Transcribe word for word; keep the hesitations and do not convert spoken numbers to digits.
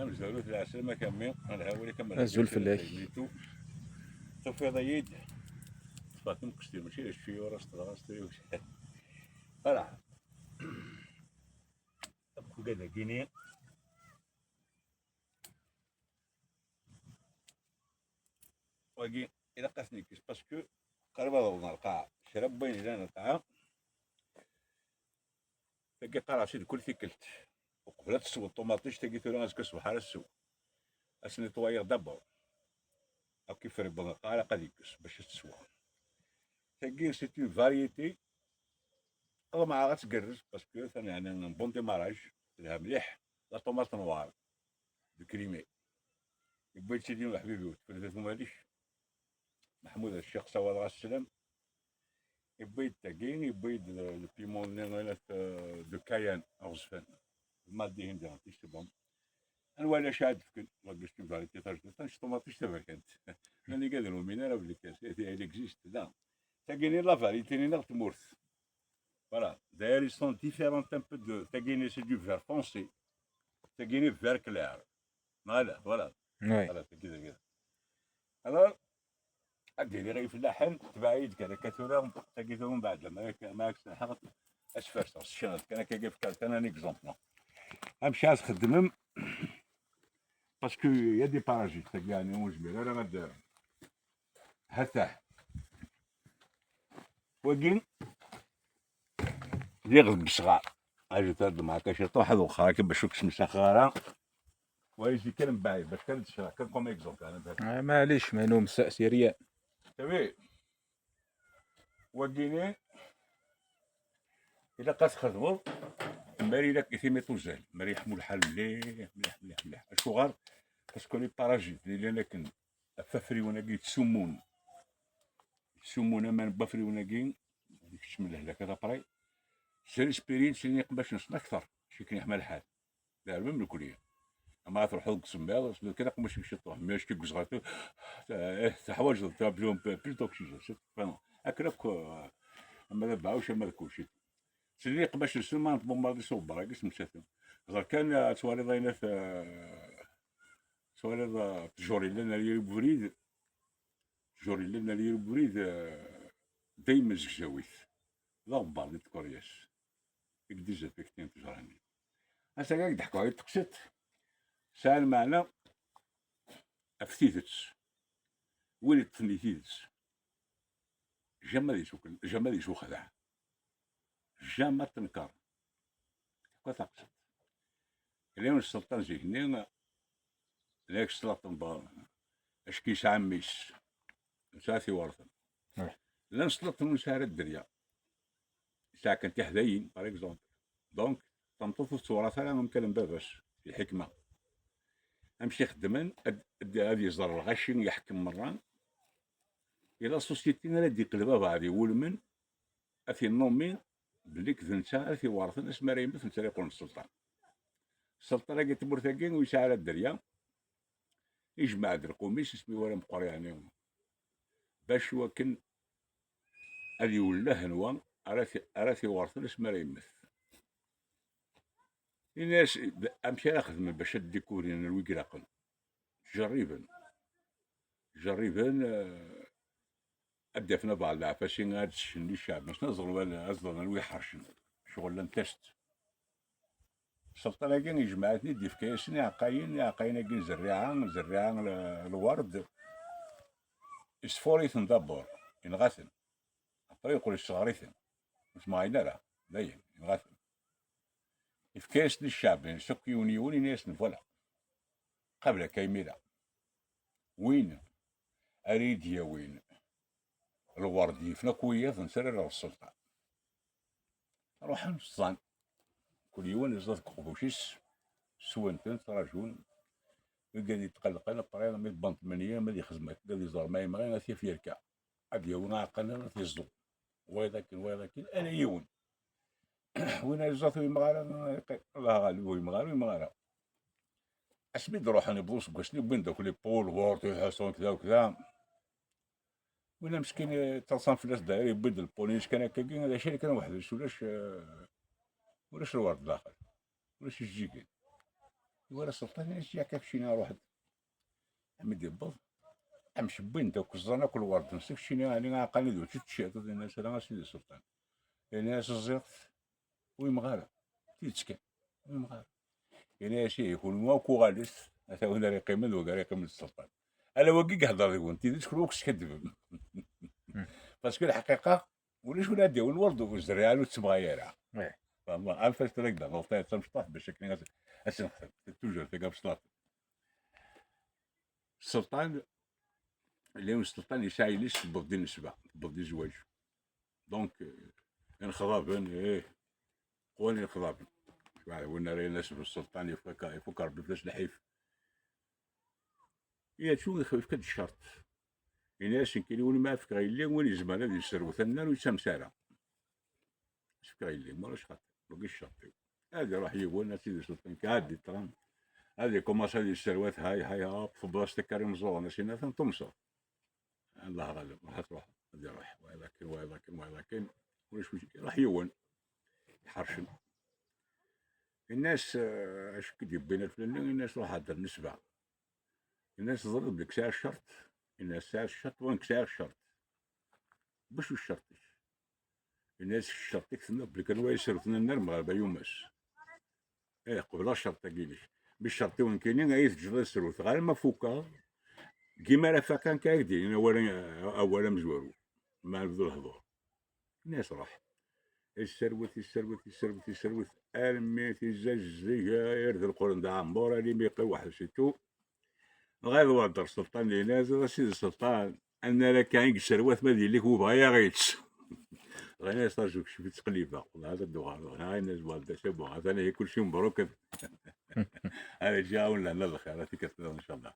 Amezdaru, lɛeslama a mmi, lɛawri kamel. Azul fell-ak. Tufiḍ-iyi-d. Ṭṭfeɣ timqestin, mačči d acu ur as-teḍra s tayuct. Voilà. Akk ugad-agi-ni. Wagi, ilaq ad ten-yekkes, parce que qrib ad awḍen ar lqaɛa. Kra n wayen yellan ar lqaɛa, tagi qqareɣ-tt-id kul tikkelt. Uqbel ad tesweḍ ṭumaṭic, tagi tura azekka ṣṣbeḥ ara tsew. Ad s-netwayeɣ d'abord. Akk ifri n lqaɛa ilaq ad yekkes bac ad tesweɣ. Tagi, c'est une variété. Ḍemɛeɣ ad tgerrez, parce que atan, yeɛni, un bon démarrage, telha mliḥ. La tomate noire de Crimée. Yewwi-d Sidi Uḥbibi, tefridat Umaluc. Meḥmud Ccix, sawaleɣ-as sslam. Yewwi-d tagi, yewwi-d le, le piment-nni, euh, de Cayenne, aɣezfan. Lmal dihin diɣen, c'est bon. Anwa ala acu ad d-fken, wagi c'est une variété tajdida, tanec ṭumaṭic taberkant. Nnan-agi ad ruminen ara belli kan, elle existe, da. Tagi-nni la variété-nni neɣ tmurt. Voilà. D'ailleurs, ils sont différents un peu de, tagi-nni c'est du vert foncé. Tagi-nni vert clair. Voilà, voilà. Oui. Voilà, tagi, tagi. Alors, ad d-iniɣ i ifellaḥen, tbeɛ-iyi-d kan akka tura, tagi tura mbeɛd, ma ak-, ma ak-serḥeɣ, ad s-ferseɣ s ccanat kan akka, fkiɣ kan un exemple. Amek ara txeddmem? Parce que y a des parasites, tagi, yeɛni, ur nezmir ara ad, hatah. Wagi, lliɣ deg usɣar. Ajet ad d-mɛaka ciṭuḥ, ad wexxer akka bac ur k-smesxeɣ ara. Wa izi kan mbaɛid, bac kan d-ccreɣ, kan comme exemple, ana d-, Ah, maɛlic, ma num sa-, siryan. Tawi, wagini, ilaq ad txedmeḍ, mari ilaq i timiṭ uzal, mari yeḥmu lḥal mliḥ, mliḥ, mliḥ, mliḥ. Acuɣer? Parce que les parasites, yellan akken, ɣef wafriwen-agi yettsumun. Yettsumun aman n wafriwen-agi, ad ikeččem lehlak ad apray. Sel spirin, sel iqbac-nsen akter, cikken yeḥma lḥal. Tɛelmem nekni. Ama ad truḥeḍ deg usemmiḍ, sel kan aqemmuc-ik ciṭuḥ, mi acki deg uzɣar, eh, teḥwaǧeḍ tablu, plus d'oxygène, c'est tout. Vraiment. Akken akk, eh, ama d abeɛɛuc, ama d kulci. Sel iqbac-nsen, ma tbumbaḍ iṣubber, agi semsaten. Ẓer kan, eh, ad twaliḍ ayen at, eh, twaliḍ, eh, ttjur yellan ar yiri ubrid, ttjur yellan ar yiri ubrid, eh, daymen zegzaw-it. D aɣebbar di tkeryas. I yedizafektin ttjur-nni. Ass-agi ad k-d-ḥkuɣ i teqsiṭ, tesɛa lmeɛna ɣef tidet. Win iṭṭfen i tidet, jamais ad yessukel-, jamais ad yessuxdeɛ. Jamais ad tenker. Ḥkuɣ taqsiṭ. Yella yiwen n sselṭan zik-nni, d-ak sselṭan ba-, acki yesɛa mmi-s, yesɛa tiwerten. Ih. Llan sselṭan ur nesɛi ara dderya. Yesɛa kan tiḥdayin, par exemple. Donc, tameṭṭut ur tettewrat ara amkan n baba-s, lḥikma. Amek i xeddmen, ad, ad, ad yeẓer lɣaci yeḥkem merra. I la société ara d-iqleb abeɛdi iwulmen, ad t-innummi belli d netta ara t-iwerten asmi ara yemmet, netta ara yeqqel d sselṭan. Sselṭan-agi n tmurt-agi ur yesɛi ara dderya, ijmeɛ-d lqum-is asmi wala meqqer, yeɛni, bac wakken ad iwelleh anwa ara t-, ara t-iwerten asmi ara yemmet. Ini-as d-, amek ara xedmen bac ad dikuvrin anwa i ilaqen. Ttjerriben. Ttjerriben, eh, ad d-afen abeɛḍ leɛfasi, ad d-scenni ccɛeb, mačči ad ẓren, ad ẓren anwa iḥercen. Ccɣel n test. Sselṭan-agi ijmeɛ-iten-id, yefka-yasen iɛeqqayen, iɛeqqayen-agi n zerriɛa, zerriɛa l-, lwerd. Isfur-iten d'abord, yenɣa-ten. Après yeqqel yesseɣr-iten. Ur smeɣren ara, dayen, yenɣa-ten. Yefka-yasen i cceɛb-nnes akk yiwen yiwen, yenna-yasen, voilà. Qabel akka imir-a, win ara yi-d-yawin lwerd yifen akk wiyaḍ, netta ara rreɣ sselṭan. Ruḥen, ẓẓan. Kul yiwen iẓẓa deg uqbuc-is, swen-ten, ttrajun. Wigad yetqellqen, après, mi d-wwḍen tmenya, ma ad yexzem akken, ad iẓer ma yemɣi, ad t-yaf yerka. Ad yawi aɛeqqa-nni, ad t-iẓẓu. Wayeḍ akken, wayeḍ akken, ala yiwen. Win ara iẓẓat ur yemɣi ara, yeqqim. Allah ɣalib, ur yemɣi ara, ur yemɣi ara. Asmi d-ruḥen, yewweḍ useggas-nni, wwin-d akk les pots, lwerd, iḥuṣun, kda u kda. Win ameskin, eh, ttaḍsan fell-as, daɣir yewwi-d lpuni-ines kan akkagi, d acu kan weḥd-s, ulac, eh, ulac lwerd daxel, ulac ijeǧǧigen. Iwala sselṭan, yenna-as: "Yak, keččini, ruḥ-d." Am i d-yewweḍ, am cebbin-d akk, ẓẓan akk lwerḍ-nsen, keččini, ɛni aɛqal-nni d učči teččiḍ? Yenna-as: "Ala a sidi sselṭan." Yenna-as: "Ẓẓiɣ-t, ur yemɣi ara. Tidet kan, ur yemɣi ara." Yenna-as: "Ihi, kunwi akk uɣalet, ata win ara yeqqimen d win ara yeqqimen d sselṭan. Ala wagi i ihedder deg-wen, tidet kunwi akk teskaddbem." Parce que lḥaqiqa, ulac win ara d-yawin lwerḍ ur zerriɛen, ur ttemɣi ara. Ih. Vraiment, am fas tlak da, ɣelṭ tamecṭuḥt bac akken ad, ad tt-nexdem. Toujours tagi ɣef ṣṣlat. Sselṭan, llan sselṭan yesɛa yelli-s tewweḍ di nnecba, tewweḍ di zzwaǧ. Donc, euh, inexḍaben, ih, qwan inexḍaben. Cbaɛ win ara yenna s sselṭan, ifuk, ifuk Rebbi fell-as lḥif. Yacu yefka-d ccerṭ. Yenna-as: "Nekkini win ma fkeɣ yelli, win izemren ad yesserwet annar ur yettames ara. Fkeɣ yelli, ma ulac xaṭi, wagi ccerṭ-iw." Ad iruḥ yiwen, a sidi sselṭan, ad iṭṭren, ad ikumaṣ ad yesserwat, hay, hay, hop, tewweḍ-as takkar imeẓẓuɣen, a sidi atan tumseḍ. Allah ɣaleb, ruḥ ad truḥ, ad iruḥ, wayeḍ akken, wayeḍ akken, wayeḍ akken, ulac wis-, iruḥ yiwen, iḥercen. Yenna-as: "Eh, acu k-id-yewwin a lflani?" Yenna-as: "Ruḥ hedder nesba." Yenna-as: "Teẓriḍ belli sɛiɣ ccerṭ?" Yenna-as: "Tesɛiḍ ccerṭ, wa nekk sɛiɣ ccerṭ." "Bacu ccerṭ-ik?" Yenna-as: "Ccerṭ-ik tenniḍ belli kan wa yesserwten annar mɣerba yumes." "Eh, qebleɣ ccerṭ-agi-inek. Mi ccerṭ-iw nekkini, ay teǧǧeḍ ad sserwteɣ arma fukeɣ. Dima ara faqeɣ kan ad k-d-inin awal, awal amezwaru. Ma nebdu lehdur." Yenna-as: "Ruḥ." Isserwet, isserwet, isserwet, isserwet, armi tizzaj zziger d lqern d aɛembur, alimi iqewweḥ, c'est tout. Dɣa iwweḍ-d sselṭan, yenna-as: "A sidi sselṭan, annar akka i yesserwat ma d yelli-k ur bɣi ara itt." Dɣa yenna-as: "Rju kečč, ttqellibeɣ, dɣa ad d-uɣaleɣ." Dɣa yenna-as: "Bon, d acu, bon, atan ihi kulci mebruk." Ad ǧǧiɣ-awen lehna d lxir, a tikkelt-nniḍen, incallah.